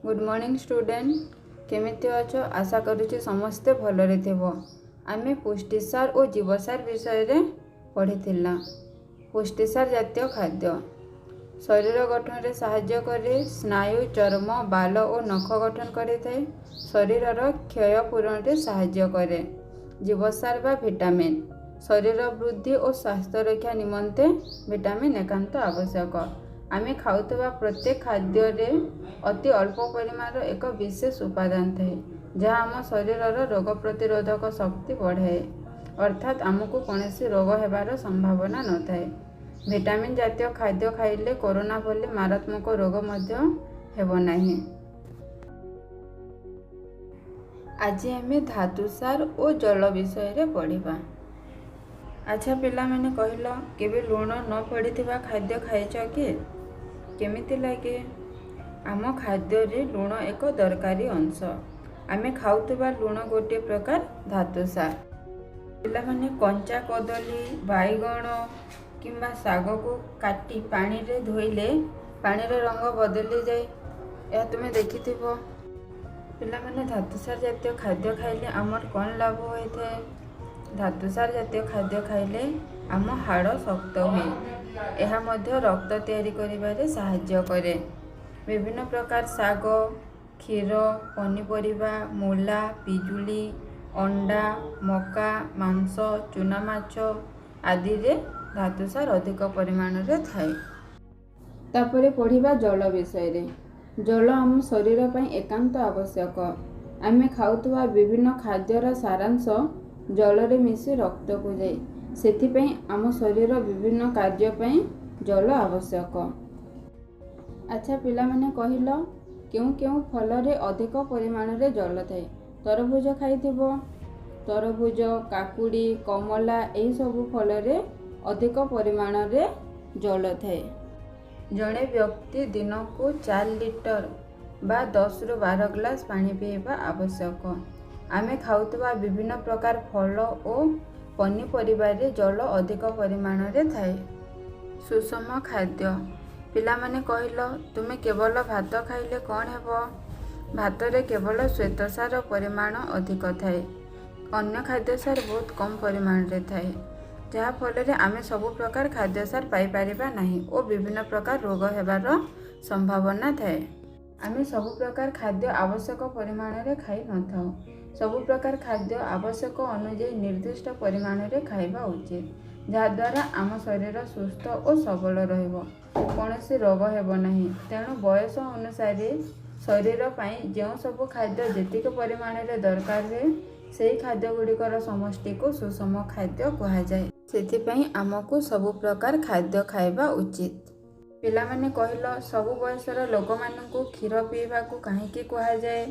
Good morning student. କେମିତି ଅଛ? ଆଶା କରୁଛି ସମସ୍ତେ ଭଲରେ ଥିବ। ଆମେ ପୁଷ୍ଟିସାର ଓ ଜୀବସାର ବିଷୟରେ ପଢ଼ିଥିଲା। ପୁଷ୍ଟିସାର ଜାତୀୟ ଖାଦ୍ୟ ଶରୀର ଗଠନରେ ସାହାଯ୍ୟ କରେ। ସ୍ନାୟୁ, ଚର୍ମ, ବାଲ ଓ ନଖ ଗଠନ କରିଥାଏ। ଶରୀରର କ୍ଷୟ ପୂରଣରେ ସାହାଯ୍ୟ କରେ। ଜୀବସାର ବା ଭିଟାମିନ୍ ଶରୀର ବୃଦ୍ଧି ଓ ସ୍ୱାସ୍ଥ୍ୟ ରକ୍ଷା ନିମନ୍ତେ ଭିଟାମିନ୍ ଏକାନ୍ତ ଆବଶ୍ୟକ। ଆମେ ଖାଉଥିବା ପ୍ରତ୍ୟେକ ଖାଦ୍ୟରେ ଅତି ଅଳ୍ପ ପରିମାଣର ଏକ ବିଶେଷ ଉପାଦାନ ଥାଏ, ଯାହା ଆମ ଶରୀରର ରୋଗ ପ୍ରତିରୋଧକ ଶକ୍ତି ବଢ଼ାଏ, ଅର୍ଥାତ୍ ଆମକୁ କୌଣସି ରୋଗ ହେବାର ସମ୍ଭାବନା ନଥାଏ। ଭିଟାମିନ୍ ଜାତୀୟ ଖାଦ୍ୟ ଖାଇଲେ କରୋନା ଭଳି ମାରାତ୍ମକ ରୋଗ ମଧ୍ୟ ହେବ ନାହିଁ। ଆଜି ଆମେ ଧାତୁସାର ଓ ଜଳ ବିଷୟରେ ପଢ଼ିବା। ଆଚ୍ଛା ପିଲାମାନେ, କହିଲ, କେବେ ଲୁଣ ନ ପଡ଼ିଥିବା ଖାଦ୍ୟ ଖାଇଛ କି? କେମିତି ଲାଗେ? ଆମ ଖାଦ୍ୟରେ ଲୁଣ ଏକ ଦରକାରୀ ଅଂଶ। ଆମେ ଖାଉଥିବା ଲୁଣ ଗୋଟିଏ ପ୍ରକାର ଧାତୁସାର। ପିଲାମାନେ, କଞ୍ଚା କଦଳୀ, ବାଇଗଣ କିମ୍ବା ଶାଗକୁ କାଟି ପାଣିରେ ଧୋଇଲେ ପାଣିର ରଙ୍ଗ ବଦଳିଯାଏ, ଏହା ତୁମେ ଦେଖିଥିବ। ପିଲାମାନେ, ଧାତୁସାର ଜାତୀୟ ଖାଦ୍ୟ ଖାଇଲେ ଆମର କ'ଣ ଲାଭ ହୋଇଥାଏ? ଧାତୁସାର ଜାତୀୟ ଖାଦ୍ୟ ଖାଇଲେ ଆମ ହାଡ଼ ଶକ୍ତ ହୁଏ। ଏହା ମଧ୍ୟ ରକ୍ତ ତିଆରି କରିବାରେ ସାହାଯ୍ୟ କରେ। ବିଭିନ୍ନ ପ୍ରକାର ଶାଗ, କ୍ଷୀର, ପନିପରିବା, ମୂଳା, ପିଜୁଳି, ଅଣ୍ଡା, ମକା, ମାଂସ, ଚୁନା ମାଛ ଆଦିରେ ଧାତୁସାର ଅଧିକ ପରିମାଣରେ ଥାଏ। ତାପରେ ପଢ଼ିବା ଜଳ ବିଷୟରେ। ଜଳ ଆମ ଶରୀର ପାଇଁ ଏକାନ୍ତ ଆବଶ୍ୟକ। ଆମେ ଖାଉଥିବା ବିଭିନ୍ନ ଖାଦ୍ୟର ସାରାଂଶ ଜଳରେ ମିଶି ରକ୍ତକୁ ଯାଏ। ସେଥିପାଇଁ ଆମ ଶରୀର ବିଭିନ୍ନ କାର୍ଯ୍ୟ ପାଇଁ ଜଳ ଆବଶ୍ୟକ। ଆଚ୍ଛା ପିଲାମାନେ, କହିଲ, କେଉଁ କେଉଁ ଫଳରେ ଅଧିକ ପରିମାଣରେ ଜଳ ଥାଏ? ତରଭୁଜ ଖାଇଥିବ। ତରଭୁଜ, କାକୁଡ଼ି, କମଳା ଏହିସବୁ ଫଳରେ ଅଧିକ ପରିମାଣରେ ଜଳ ଥାଏ। ଜଣେ ବ୍ୟକ୍ତି ଦିନକୁ 4 ଲିଟର ବା 10ରୁ 12 ଗ୍ଲାସ୍ ପାଣି ପିଇବା ଆବଶ୍ୟକ। ଆମେ ଖାଉଥିବା ବିଭିନ୍ନ ପ୍ରକାର ଫଳ ଓ ପନିପରିବାରେ ଜଳ ଅଧିକ ପରିମାଣରେ ଥାଏ। ସୁଷମ ଖାଦ୍ୟ। ପିଲାମାନେ, କହିଲ, ତୁମେ କେବଳ ଭାତ ଖାଇଲେ କ'ଣ ହେବ? ଭାତରେ କେବଳ ଶ୍ୱେତସାର ପରିମାଣ ଅଧିକ ଥାଏ। ଅନ୍ୟ ଖାଦ୍ୟସାର ବହୁତ କମ୍ ପରିମାଣରେ ଥାଏ, ଯାହାଫଳରେ ଆମେ ସବୁ ପ୍ରକାର ଖାଦ୍ୟସାର ପାଇପାରିବା ନାହିଁ ଓ ବିଭିନ୍ନ ପ୍ରକାର ରୋଗ ହେବାର ସମ୍ଭାବନା ଥାଏ। ଆମେ ସବୁ ପ୍ରକାର ଖାଦ୍ୟ ଆବଶ୍ୟକ ପରିମାଣରେ ଖାଇନଥାଉ। ସବୁ ପ୍ରକାର ଖାଦ୍ୟ ଆବଶ୍ୟକ ଅନୁଯାୟୀ ନିର୍ଦ୍ଦିଷ୍ଟ ପରିମାଣରେ ଖାଇବା ଉଚିତ, ଯାହାଦ୍ୱାରା ଆମ ଶରୀର ସୁସ୍ଥ ଓ ସବଳ ରହିବ, କୌଣସି ରୋଗ ହେବ ନାହିଁ। ତେଣୁ ବୟସ ଅନୁସାରେ ଶରୀର ପାଇଁ ଯେଉଁ ସବୁ ଖାଦ୍ୟ ଯେତିକି ପରିମାଣରେ ଦରକାର ହୁଏ, ସେହି ଖାଦ୍ୟ ଗୁଡ଼ିକର ସମଷ୍ଟିକୁ ସୁଷମ ଖାଦ୍ୟ କୁହାଯାଏ। ସେଥିପାଇଁ ଆମକୁ ସବୁ ପ୍ରକାର ଖାଦ୍ୟ ଖାଇବା ଉଚିତ। ପିଲାମାନେ, କହିଲ, ସବୁ ବୟସର ଲୋକମାନଙ୍କୁ କ୍ଷୀର ପିଇବାକୁ କାହିଁକି କୁହାଯାଏ?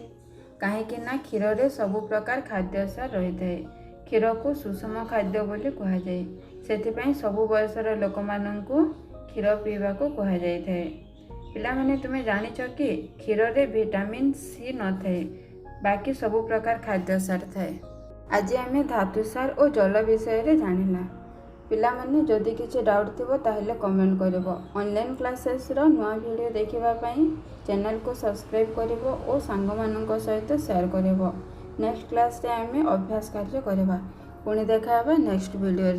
କାହିଁକି ନା କ୍ଷୀରରେ ସବୁ ପ୍ରକାର ଖାଦ୍ୟସାର ରହିଥାଏ। କ୍ଷୀରକୁ ସୁଷମ ଖାଦ୍ୟ ବୋଲି କୁହାଯାଏ। ସେଥିପାଇଁ ସବୁ ବୟସର ଲୋକମାନଙ୍କୁ କ୍ଷୀର ପିଇବାକୁ କୁହାଯାଇଥାଏ। ପିଲାମାନେ, ତୁମେ ଜାଣିଛ କି କ୍ଷୀରରେ ଭିଟାମିନ୍ ସି ନଥାଏ, ବାକି ସବୁ ପ୍ରକାର ଖାଦ୍ୟସାର ଥାଏ? ଆଜି ଆମେ ଧାତୁସାର ଓ ଜଳ ବିଷୟରେ ଜାଣିଲା। ପିଲାମାନେ, ଯଦି କିଛି ଡାଉଟ୍ ଥିବ, ତାହେଲେ କମେଣ୍ଟ କରିବ। ଅନଲାଇନ୍ କ୍ଲାସେସ୍ର ନୂଆ ଭିଡ଼ିଓ ଦେଖିବା ପାଇଁ ଚ୍ୟାନେଲକୁ ସବସ୍କ୍ରାଇବ୍ କରିବ ଓ ସାଙ୍ଗମାନଙ୍କ ସହିତ ସେୟାର କରିବ। ନେକ୍ସଟ କ୍ଲାସ୍ରେ ଆମେ ଅଭ୍ୟାସ କାର୍ଯ୍ୟ କରିବା। ପୁଣି ଦେଖା ହେବା ନେକ୍ସଟ ଭିଡ଼ିଓରେ।